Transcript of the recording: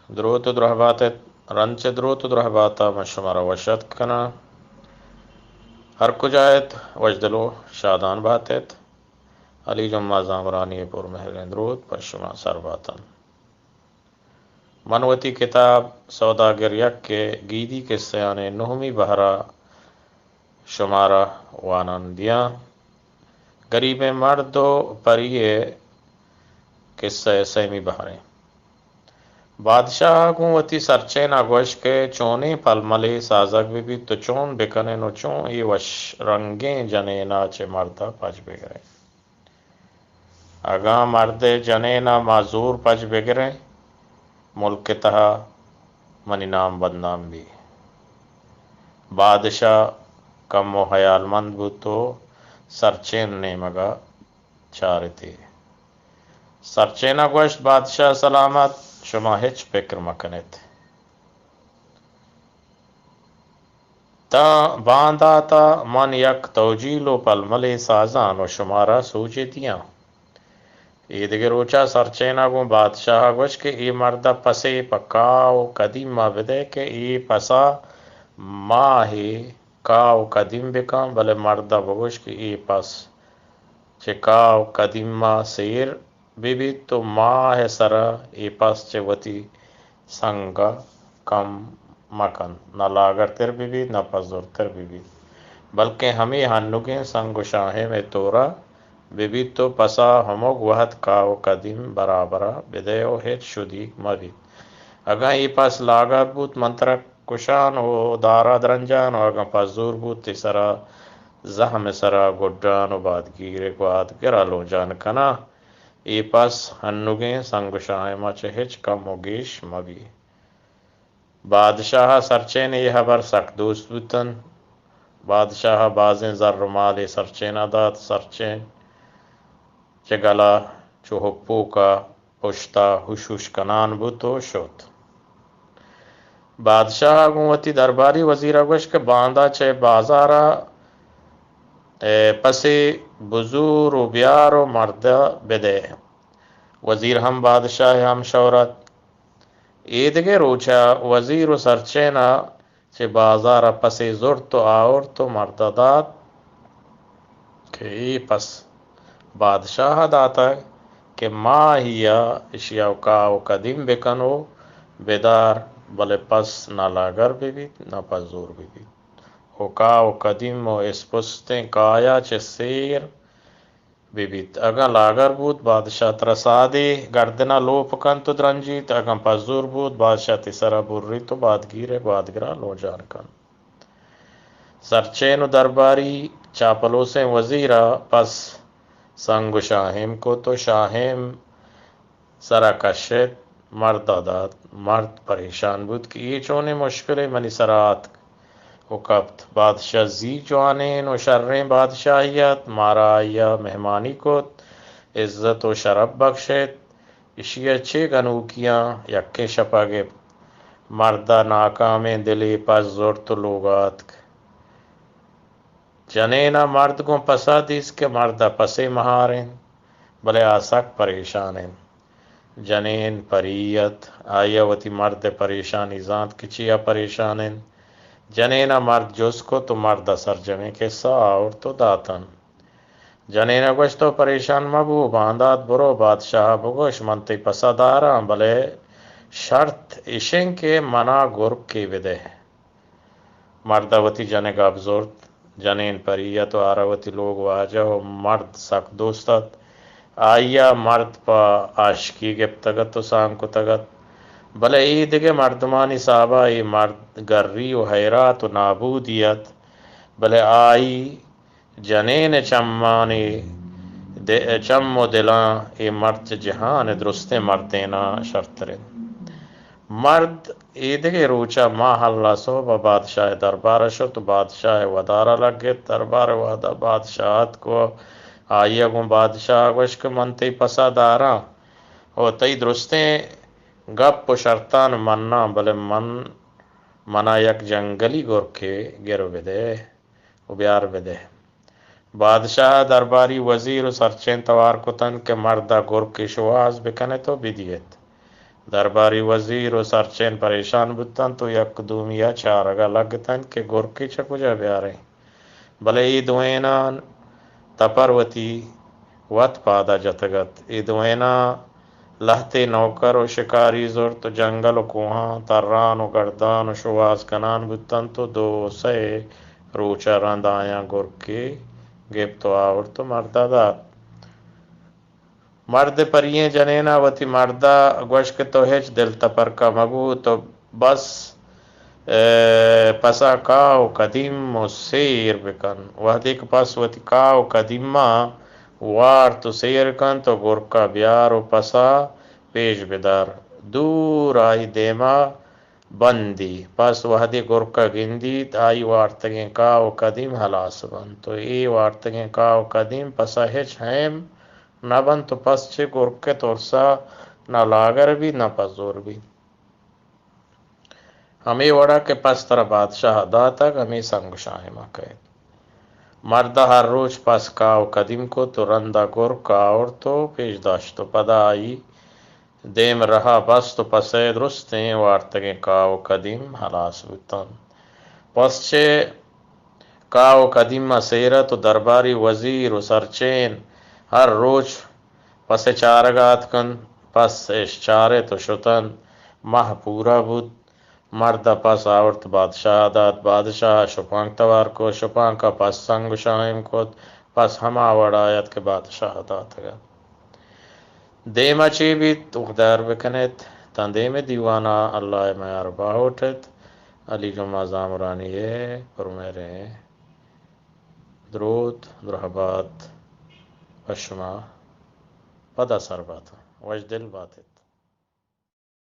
دروت و درہبات ات، رند چہ دروت و درہباتا من شمارا وش اتک کناں۔ ہر کجا ات، وشدل و شادان بات ات۔ علی جمعہ زامرانی پر مہریں دروت پر شما سر باتن۔ من وتی کتاب سوداگر یک کہ گیدی کسہانی نہمی بہرا شمارا وانان دیاں۔ گریبیں مرد و پری ءِ کسہ ءِ سیمی بہریں۔ بادشاہ ءَ گوں وتی سرچین ءَ گوشت کہ چونیں پلملے سازگ بہ بیت تو چون بکنیں و چون اے وش رنگیں جنین ءَ چہ مرد ءَ پچ بگریں۔ اگاں مرد ءِ جنین ءَ ما زور پچ بگریں، ملک ءِ تہا منی نام بدنام بی۔ بادشاہ کمو ہیالمند بوت و سرچین نیمگ ءَ چارتی۔ سرچین ءَ گوشت، بادشاہ سلامت، شما ہچ پکر مکنیت۔ تاں باندات ءَ من یک توجیل و پلملے سازان و شمارا سوجے دیاں۔ اے دگہ روچا سرچین ءَ گوں بادشاہ ءَ گوشت کہ اے مرد ءَ پسے پہ کاہ و کدیم ءَ بدئے کہ اے پس ءَ ماہے کاہ و کدیم بکن، بلے مرد ءَ بگوش کہ اے پس چہ کاہ و کدیم ءَ سیر بہ بیت و ماہ ءِ سرا اے پس چہ وتی سنگ ءَ کم مہ کنت، نہ لاگرتر بہ بیت، نہ پزرتر بہ بیت، بلکیں ہمے ہنوگیں سنگ و شاہیم ءِ تورا بہ بیت و پس ءَ ہمک وہد کاہ و کدیم برابر ءَ بدئے و ہچ شدیگ مہ بیت۔ اگاں اے پس لاگر بوت، من ترا کشان و دار ءَ درنجان و اگاں پزور بوت، تئی سرا زہم ءِ سرا گڈان و بادگیر ءِ گوادگر ءَ لونجان کناں۔ اے پس ہنوگیں سنگ و شاہیم ءَ چہ ہچ کم و گیش مہ بی۔ بادشاہ ءَ سرچین ءِ اے ہبر سک دوست بوت انت۔ بادشاہ ءَ بازیں زر و مالے سرچین ءَ دات۔ سرچین چہ گل ءَ چو ہپوک ءَ پشت ءَ ہوش ہوش کنان بوت و شت۔ بادشاہ ءَ گوں وتی درباری وزیر ءَ گوشت کہ باندا چہ بازار ءَ، اے، پسے بزور و بیار و مرد ءَ بدئے۔ وزیر ہم بادشاہ ءِ ہمشورت۔ اے دگہ روچ ءَ وزیر و سرچین ءَ چہ بازار ءَ پسے زرت و آورت و مرد ءَ دات کہ اے پس بادشاہ ءَ داتگ کہ ماہی ءَ اشی ءَ کاہ و کدیم بکن و بدار، بلے پس نہ لاگر بہ بیت، نہ پزور بہ بیت۔ و کاہ و کدیم و اسپستیں کایا چہ سیر بہ بیت۔ اگاں لاگر بوت، بادشاہ ترا سادے گردن ءَ لوپ کنت و درنجیت، اگاں پزور بوت، بادشاہ تئی سرا بریت و بادگیر ءِ گوادگر ءَ لونجان کنت۔ سرچین و درباری چاپلوسیں وزیر ءَ پس سنگ و شاہیم کت و شاہیم سرا کشت، مرد ءَ دات۔ مرد پریشان بوت کہ اے چونیں مشکلے منی سرا آتک و کپت۔ بادشاہ زی جوانیں و شریں بادشاہے ات، مارا آئی ءَ مہمانی کت، عزت و شرپ بکشت۔ اشی ءَ چے گنوکیاں یکیں شپ ءَ گپت۔ مرد ءَ ناکامیں دلے پس زرت و لوگ ءَ آتک۔ جنین ءَ مرد گوں پس ءَ دیست کہ مرد ءَ پسے مہار انت، بلے آ سک پریشان انت۔ جنین پری ات، آئی ءَ وتی مرد ءِ پریشانی زانت کہ چیا پریشان انت۔ جنین ءَ مرد جست کت و مرد ءَ سرجمیں کسہ آورت و داتن۔ جنین ءَ گوشت، تو پریشان مہ بو، باندات برو، بادشاہ ءَ بگوش، من تئی پس ءَ داراں، بلے شرط اش انت کہ من ءَ گرکے بدئے۔ مرد ءَ وتی جنگ ءَ بزرت۔ جنین پری ات و آرا وتی لوگ واجہ و مرد سک دوست ات۔ آئی ءَ مرد پہ عاشقی گپتگ ات و سانگ کتگ ات۔ بلے اے دگہ مردمانی سابا اے مرد گری و حیرات و نابودی ات۔ بلے آئی جنین ءِ چمانی د-، چم و دلاں اے مرد چہ جہان ءِ درستیں مردیناں شرتر انت۔ مرد ایدگہ روچ ءَ ماہ اللہ سہب ءَ بادشاہ ءِ دربار ءَ شت و بادشاہ ءِ ودار ءَ لگت۔ دربار ءِ وہد ءَ بادشاہ اتک و آئی ءَ گوں بادشاہ ءَ گوشت کہ من تئی پس ءَ داراں و تئی درستیں گپ و شرطان مناں، بلے من، من ءَ یک جنگلی گرکے گر بدئے و بیار بدئے۔ بادشاہ ءَ درباری وزیر و سرچین توار کتنت کہ مرد ءَ گرکے شوہاز بکنت و بدیت۔ درباری وزیر و سرچین پریشان بوتنت و یک دومی ء چارگ ء لگتنت کہ گرکے چہ کجا بیاریں۔ بلے اے دوئینان تپر وتی وت پادا جتگ ات۔ اے دوئیناں لہتے نوکر و شکاری زرت و جنگل و کوہاں تران و گردان و شوہاز کنان بوتنت و دو سئے روچ ء رند آیاں گرکے گپت و آورت و مردا دات۔ مرد پریئیں جنینا وتی مردا گوشت کہ تو ہچ دل تپرکا مبو، تو بس، اے، پسا کاہ و کدیم و سیر بکن۔ وہدے کہ پس وتی کاہ و کدیما وارت و سیر کنت و گرکا بیار و پسا پیش بدار۔ دور آئی دیما بندی۔ پس وہدے گرکا گندیت، آئی وارتگیں کاہ و کدیم ہلاس بنت و اے وارتگیں کاہ و کدیم پسا ہچ ہیم نہ بنت و پس چہ گرک ء ترسا نہ لاگر بیت، نہ پزور بیت۔ ہمے وڑا کہ پس ترا بادشاہ ء داتگ، ہمے سنگ و شاہما کئیت۔ مرد ء ہر روچ پس کاہ و کدیم کت و رندا گرک آورت و پیش داشت و پدا آئی دیم رہا بست و پسئے درستیں وارتگیں کاہ و کدیم ہلاس بوتنت۔ پس چہ کاہ و کدیما سیر ات و درباری وزیر و سرچین ہر روچ پسئے چارگا اتکنت۔ پس اش چارت و شتنت۔ ماہ پورا بوت۔ مرد ء پس آورت، بادشاہ ء دات۔ بادشاہ ء شپانک توار کت، شپانک ء پس سنگ و شاہیم کت۔ پس ہما وڑا ات کہ بادشاہ ء داتگ ات۔ دیم ء چے بیت، وگدار بکن ات۔ تاں دیم ء دیوان ء اللہ ء میار باہوٹ ات۔ علی جمعہ زامرانی ء پرمہریں دروت، درہبات پہ شما پدا سر بات۔ وش دل بات ات۔